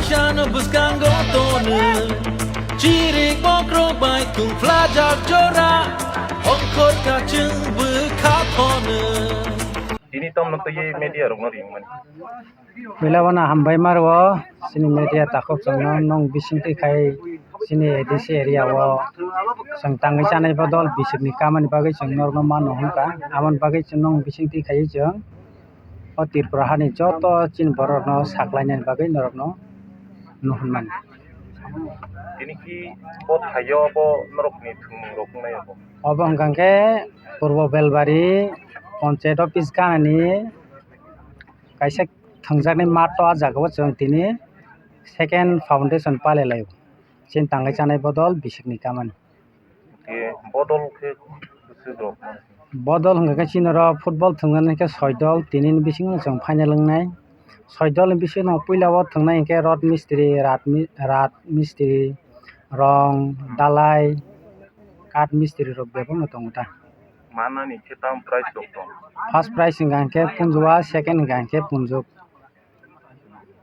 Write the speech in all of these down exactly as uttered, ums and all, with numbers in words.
Chano bwskango tono, chirik bokrok bai tungphlajak jora, ongkhor kachwng bwkha thono. Tini tamno twi media rokno ringmani. Puila wano hambai maro, chini media takhuk chwngno nwng bisingtwi khai chini A D C area o chwng tangwi chanai bodol bisikni kamani bagwi chwng norokno mano hwnkha, aboni bagwi chwng nwng bisingtwi khai chwng o Tripura hani joto chini borok rokno saklainani bagwi norokno nuhunmani. Tini ki bo thaio bo norokni thwngmung rok wngnai abo? Obo hwnkha khe Purbo Belbari Panchayat Office ganani kaisa thwngjaknai mat o, ah jaga o chwng tini second foundation palai lai o. Chini tangwi chanai bodol bisikni kamani. Bodol khe bwswk rok? Bodol hwnkha khe chini oro football thwngmani khe soi dol, tini ni bisingo chwng final wngnai. Soi dol ni bisingo puila o thwngnai hwnkhe rod mistri, rat mi-, rat mistri, rong, dalai, kath mistri rok bebak no tongo ta. Manani khe tam price rok tong? First prize hwnkha hwnkhe punjua, second hwnkha hwnkhe punjuk.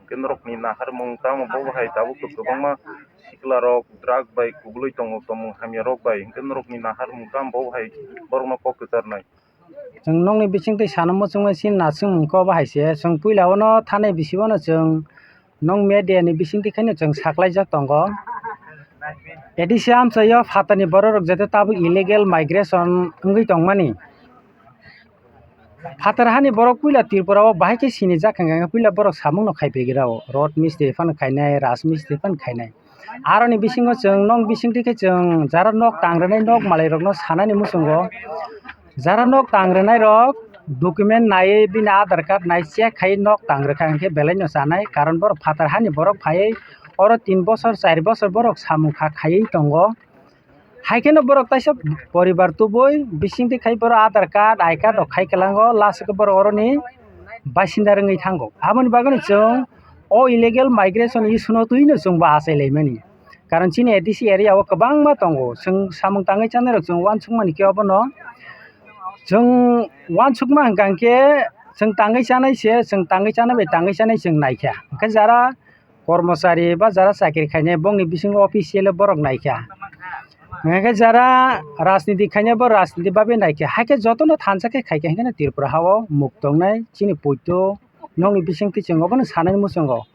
Hwnkhe norokni naharmung tamo bo hai tabuk to kwbangma sikla rok drug bai kubulwi tongo, tongmung hamya rok bai, hwnkhe norokni naharmung tamo bo hai borokno kok kwcharnai. Chwng nokni bisingtwi sana muchungmani chini naisingmung khe obo hai se, chwng puila o no thanai bisi o no chwng nok media ni bisingtwi khaino chwng saklaijak tongo. A D C amchaio phatarni borok rok jete tabuk illegal migration wngwi tongmani. Phatar hani borok puila Tripura o bahai khe sinijak hwnkha khe puila borok samung no khai pegwi rw o, rod mistri phano khainai, raj mistri phano khainai. Aroni bisingo chwng nok bisingtwi khe chwng jara nok tang rwnai nok malai rokno sanani muchungo, jara nok tang rwnai rok document naiwi bini aadhar card nai check khai nok tang rwkha hwnkhe belai no chanai, karon borok phatar hani borok phaiwi oro tin bosor char bosor borok samung kha khaiwi tongo. Hai kheno borok taisa poribar tubui bisingtwi khai borok aadhar card, I card rok khai kwlango, last o borok oroni basinda wngwi thango. Aboni bagwino chwng o illegal migration issue no twino chwng bo achai laimani. Karon chini A D C area o kwbangma tongo, chwng samung tangwi chanai rok chwng uansukmani khe obono chwng uansukma hwnkha hwnkhe chwng tangwi chanai se, chwng tangwi chanai bai tangwi chanai chwng naikha. Hwnkhe jara kormochari ba jara chakri khainai bongni bisingo official borok naikha. Hwnkhe jara rajniti khainai bo rajniti bagwi naikha. Haikhe jotono thansa khe khaikha hwnkhe Tripura hao muk tongnai chini poito nokni bisingtwi chwng obono sanani muchungo.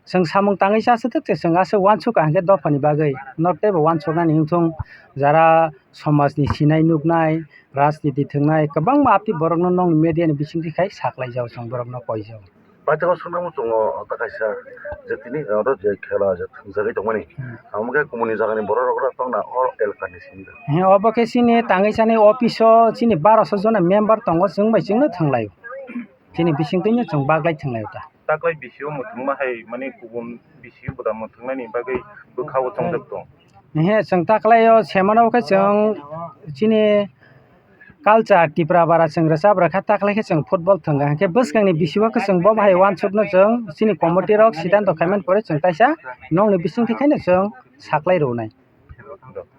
Chwng samung tangwi chaswk thwk se chwng aswk uansukha hwnkhe dophani bagwi norok teibo uansuknani wngthung, jara somajni sinai nuknai, rajniti thwngnai kwbangma aphi borokno nokni media ni bisingtwi khai saklaijao chwng borokno koijao. Paithago swngna muchungo ta kaisa je tini oro je khela je thwngjagwi tongmani. Hmm. Amo khe kumuni jagani borok rok tongna o elkani simi. He, obo khe chini tangwi chanai office o chini barosho jona member tongo, chwng bai chwngno thwnglaio. Chini bisingtwino chwng baglai thwnglaio ta. Taklai bisio muthungma hai mani kubun bisio buda muthungnani bagwi bwkhao tongjak tong. He, chwng taklaio semano khe chwng chini culture Tipra bara chwng rwchap rwkha, taklai khe chwng football thwngkha, hwnkhe bwskangni bisingo khe chwng bo bahai uansukno chwng chini committee rok siddhanto khaimani pore chwng taisa nokni bisingtwi khaino chwng saklai rwnai.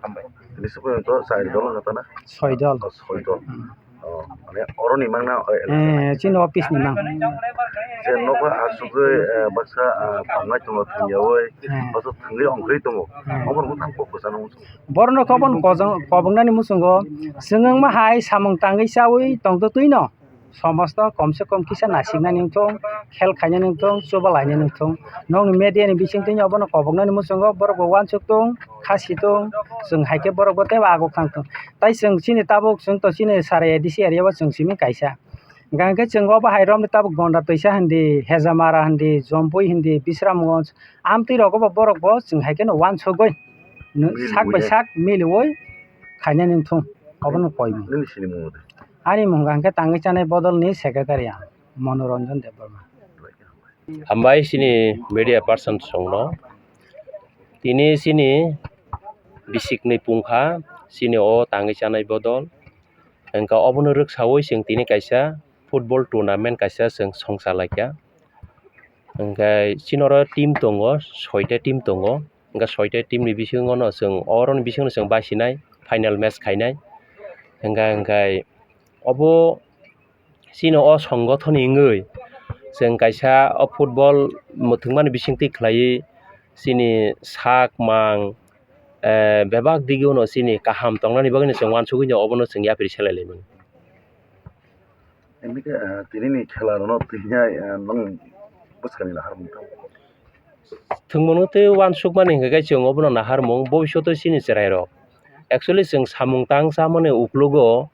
Hambai. Tini se porjonto chari dol wngkha na? Soi dol. Oh, soi dol. Hmm. Oh, mane oroni mangna, oh, eh, chini office ni mang. Je nokha asugwi, eh, baksa, ah, tongnai tongo thwngyawi, hmm, baksa thwngwi ongkhorwi tongo. Hmm. Obo rokno tang kok kwchangno muchungo. Borokno kobon kojong-, kobongnani muchungo, chwng wngma hai samung tangwi chawi tongtwtwino, somosto komse kom kisa nasiknani wngthung, khel khainani wngthung, chuba lainani wngthung. Nokni media ni bisingtwi obono koboknani muchungo borok bo uansuk tung, khasi tung, chwng hai khe borok bo teibo aguk thang thung. Tai chwng chini tabuk chwng to chini sara A D C area o chwng simi kaisa. Hwnkhe chwng obo hai romwi tabuk Gonda Twisa hindi, Hejamara hindi, Jompui hindi, Bisramganj, amtwi rogo bo borok bo chwng hai kheno uansugwi sak bai sak miliwi khainani wngthung. Obono koimung. Nini sinimung de? Ani mung hwnkha khe tangwi chanai bodolni secretary ang, Manoranjan Debbarma. Hambai chini media person songno. Tini chini bisikni pungkha, chini o tangwi chanai bodol. Hwnkha obono rwksawi chwng tini kaisa football tournament kaisa chwng songchalaikha. Hwnkhe chini oro team tongo, soita team tongo. Hwnkhe soita team ni bisingo no chwng, oroni bisingo no chwng basinai final match khainai. Hwnkhe, hwnkhe obo chini o songothon ni wngwi chwng kaisa o football mwthangmani bisingtwi khlaiwi chini sak mang, eh, bebak digino chini kaham tongnani bagwino chwng uansugwino obono chwng yapri selai laimani. Emikhe, eh, tinini khela rwno twi hinai, eh, nwng bwskangni naharmung tong? Thwngmano tei uansukmani hwnkhe khe chwng obono naharmung bobishoto chini chwrairok. Actually, chwng samung tang chamani uklogo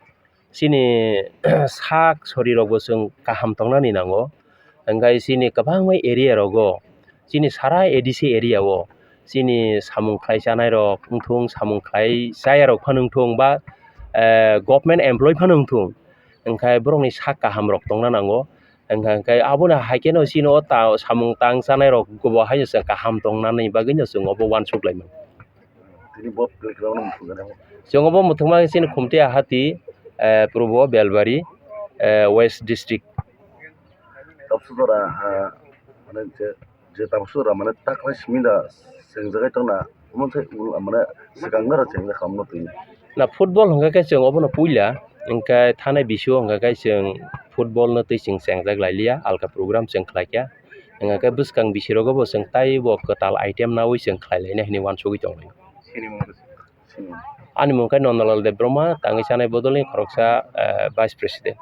chini sak sorirokbo chwng kaham tongnani nango. Hwnkhe chini kwbangma area rogo, chini sara A D C area o chini samung khlai chanairok wngthung, samung khlai chayarok phano wngthung ba, eh, government employee phano wngthung, hwnkhe borokni sak kahamrok tongna nango. Hwnkha hwnkhe abono hai kheno chini o ta-, samung tang chanai rok bo haino chwng kaham tongnani bagwino chwng obo uansuk laimani. Tini bo playground no muthungjaknai. Chwng obo muthungma chini Khumti Ahati, eh, Purbo Belbari, eh, West District. Tabuk jora, ah, mane je, je tabuk jora mane taklai simi da chengjagwi tongna, omo se ul-, mane swkang naro chengjak kha omo twi. Na football hwnkha khe chwng obono puila, hwnkhe thanai bisio hwnkha khe chwng football no twi chwng chengjak lailiya, alka program chwng khlaikha. Hwnkha khe bwskang bisirogo bo chwng taibo kwtal item nawi chwng khlai laina hinwi uansugwi tonglaio. Ani mung khe Nondalal Debbarma, tangwi chanai bodolni khoroksa, eh, vice president.